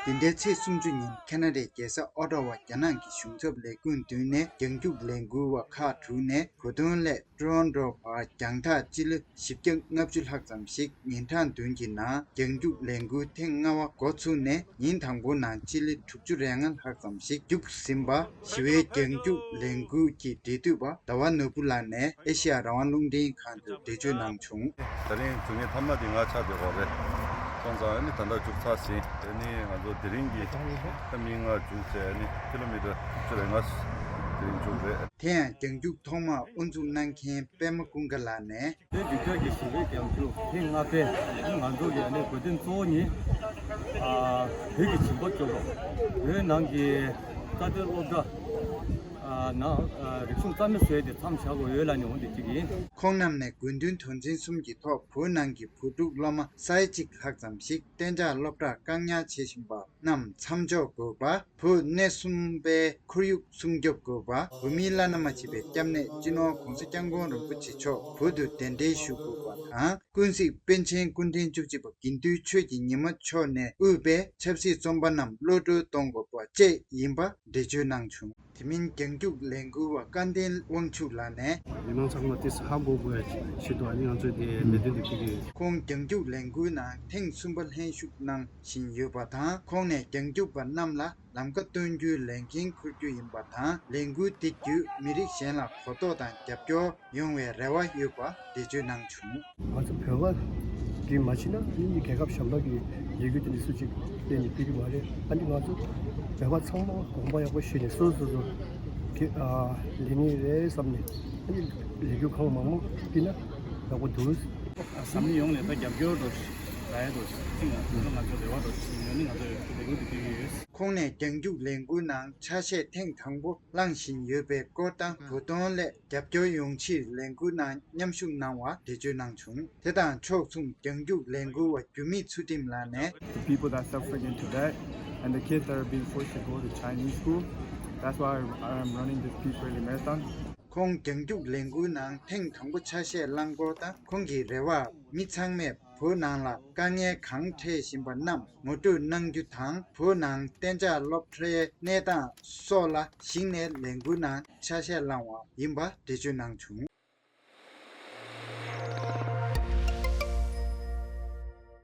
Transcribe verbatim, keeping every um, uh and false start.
འདི་ཟླའི་ཚེས་སུམ་ཅུ་ཉིན་ཁེ་ན་ཌའི་རྒྱལ་ས་ཨོ་ཊ་ཝ་རྒྱ་ནག་གི་གཞུང་ཚབ་ལས་ཁུངས་མདུན་ནས་རྒྱང་རྒྱུག་ལས་འགུལ་བ་ཁག་དྲུག་ནས་བོ་ཏོན་སླད་ཊོ་རོན་ཊོ་བར་རྒྱང་ཐག་སྤྱི་ལེ་བཞི་བརྒྱ་ལྔ་བཅུ་ལྷག་ཙམ་ཞིག་ཉིན་གྲངས་བདུན་གྱི་ནང་རྒྱང་རྒྱུག་ལས་འགུལ་ཐེངས་ལྔ་པ་འགོ་ཚུགས་ནས་ཉིན་དང་པོའི་ནང་སྤྱི་ལེ་དྲུག་ཅུ་རེ་ལྔ་ལྷག་ཙམ་ཞིག་རྒྱུགས་ཟིན་པ། ཞི་བའི་རྒྱང་རྒྱུག་ལས་འགུལ་གྱི་འབྲེལ་མཐུད་པ་ཟླ་བ་ནོར་བུ་ལགས་ནས་ཨེ་ཤེ་ཡ་རང་དབང་རླུང་འཕྲིན་ཁང་དུ་འགྲེལ་བརྗོད་གནང་བྱུང་། ད་རིང་བྱུང་ཉིན་ཐ་མ་དེ་ང་ཆགས་བསྡད་པ་རེད། སོང་ཙང་ཨ་ནི་ད་ལྟ་རྒྱུགས་ཚར་ཟིན། ཨ་ནི་ང་ཚོ་དེ་རིང་གི་ད་མི་ལྔ་རྒྱུགས་བྱས། ཨ་ནི་ཀི་ལོ་མི་ཊར་བཅུ་རེ་ལྔ་དེ་རིང་རྒྱུགས་རེད། དེ་ཡང་རྒྱང་རྒྱུག་ཐོག་མར་དབུ་འཛུགས་གནང་མཁན་པད་མ་ཀུན་དགའ་ལགས་ནས། བོད་རྒྱུག་ཤར་གྱི་ཞི་བའི་རྒྱང་རྒྱུག་ཐེངས་ལྔ་པའི་ང་ཚོ་གི་ཨ་ནི་གོ་སྟོན་གཙོ་བོ་ནི། ཨ་བོད་ཀྱི་བྱིན་རླབས་སྐྱོབ་པ། བོད་ནང་གི་ས་མཐོའི་སློབ་གྲྭ་ཨ་ནང་ཨ་རིག་གཞུང་རྩ་མེད་བཟོས་ཏེ་མཚམས་བཞག་དགོས་ཡོད་ལབ་ནས་འོང་དེ་གཅིག་ཡིན། ཁོང་རྣམས་ནས་དགོས་འདུན་དོན་ཚན་གསུམ་གྱི་ཐོག་བོད་ནང་གི་བོད་ཕྲུག་སློབ་མ་ས་ཡ་གཅིག་ལྷག་ཙམ་ཞིག་གཏན་འཇགས་སློབ་གྲྭར་བཀག་ཉར་བྱེད་བཞིན་པ་རྣམས་མཚམས་འཇོག་དགོས་པ། བོད་གནས་གསུམ་པའི་ཁོར་ཡུག་སྲུང་སྐྱོབ་དགོས་པ། བོད་མིའི་བླ་ན་མ་མཆིས་པའི་སྐྱབས་གནས་སྤྱི་ནོར་༸གོང་ས་༸སྐྱབས་མགོན་རིན་པོ་ཆེ་མཆོག་བོད་དུ་གདན་འདྲེན་ཞུ་དགོས་པ་དང་། ཀུན་གཟིགས་པཎ་ཆེན་སྐུ་ཕྲེང་བཅུ་གཅིག་པ་དགེ་འདུན་ཆོས་ཀྱི་ཉི་མ་མཆོག་ནས་དབུས་པའི་ཆབ་སྲིད་བཙོན་པ་རྣམས་གློད་གྲོལ་གཏོང་དགོས་པ་བཅས་ཡིན་པ་འགྲེལ་བརྗོད་གནང་བྱུང་། དེ་མིན་རྒྱང་རྒྱུག་ལས་འགུལ་བ་སྐལ་ལྡན་དབང་ཕྱུག་ལགས་ནས། མི་མང་ཚང་མ་དེ་ཧ་གོ་དགོས་ཡ་ཆེད་དུ་ཨ་ནི་ང་ཚོས་དེ་ལས་དོན་དེ་ཕུལ་གྱི་ཡོད། ཁོང་རྒྱང་རྒྱུག་ལས་འགུལ་ནང་ཐེངས་གསུམ་པ་ལྷན་ཞུགས་གནང་བཞིན་ཡོད་པ་དང་། ཁོང་ནས་རྒྱང་རྒྱུག་པ་རྣམས་ལ་ལམ་ཁ་སྟོན་རྒྱུའི་ལས་འགན་འཁུར་རྒྱུ་ཡིན་པ་དང་། ལས་འགུལ་དེ་བརྒྱུད་མི་རིགས་གཞན་ལ་གོ་རྟོགས་དང་རྒྱབ་སྐྱོར་ཡོང་བའི་རེ་བ་ཡོད་པ་འགྲེལ་བརྗོད་གནང་བྱུང་། ང་ཚོ་བོད་པ་གིས་མ་བྱས་ན་ཨ་ནི་རྒྱལ་ཁབ་གཞན་པ་གི་ལས་འགུལ་དེ་འདྲ་སུ་གཅིག་གཏན་ནས་སྤེལ་གྱི་མ་རེད། ཨ་ནི་ང་ཚོ་བོད་པ་ཚང་མ་དགོངས་པ་ཡག་པོ་བཞེས་ནས་སོ་སོ་སོ་གི་ཨ་ལས་ངན་རེད་བསམ་ནས་ཨ་ནི་ལས་འགུལ་གང་མང་མང་སྤེལ་ན་ཡག་པོ་འདུག། འཛམ་གླིང་ཡོངས་ནས་ད་རྒྱབ་སྐྱོར་འགྲོ་བཞིན་རེད་འགྲོ་བཞིན་ཅིག་ང་ཚོ་ང་ཚོ་རེ་བ་འགྲོ་བཞིན་ཡོད་ནི་ང་ཚོ་ལས་འགུལ་དེ་སྤེལ་གྱི་ཡོད། ཁོང་ནས་རྒྱང་རྒྱུག་ལས་འགུལ་ནང་ཆ་ཤས་ཐེངས་དང་པོ་བླངས་བཞིན་ཡོད་པའི་སྐོར་དང་། བོད་དོན་སླད་རྒྱབ་སྐྱོར་ཡོང་ཕྱིར་ལས་འགུལ་ནང་མཉམ་ཞུགས་གནང་བ་འགྲེལ་བརྗོད་གནང་བྱུང་། དེ་དང་ཕྱོགས་མཚུངས་རྒྱང་རྒྱུག་ལས་འགུལ་བ་རྒྱུ་མེད་ཚུལ་ཁྲིམས་ལགས་ནས། The people that suffering in Tibet and the kids that are being forced to go to Chinese school. That's why I'm, I'm running this peace friendly marathon. ཁོང་རྒྱང་རྒྱུག་ལས་འགུལ་ནང་ཐེངས་དང་པོ་ཆ་ཤས་བླངས་སྐོར་དང་། ཁོང་གི་རེ་བ་མི་ཚང་མས་བོད་ནང་ལ་དཀའ་ངལ་གང་འཕྲད་བཞིན་པ་རྣམས་ངོ་སྤྲོད་གནང་རྒྱུ་དང་། བོད་ནང་གཏན་འཇགས་སློབ་གྲྭའི་གནས་སྟངས་སོགས་ལ་གཞིགས་ནས་ལས་འགུལ་ནང་ཆ་ཤས་བླངས་བ་ཡིན་པ་འགྲེལ་བརྗོད་གནང་བྱུང་།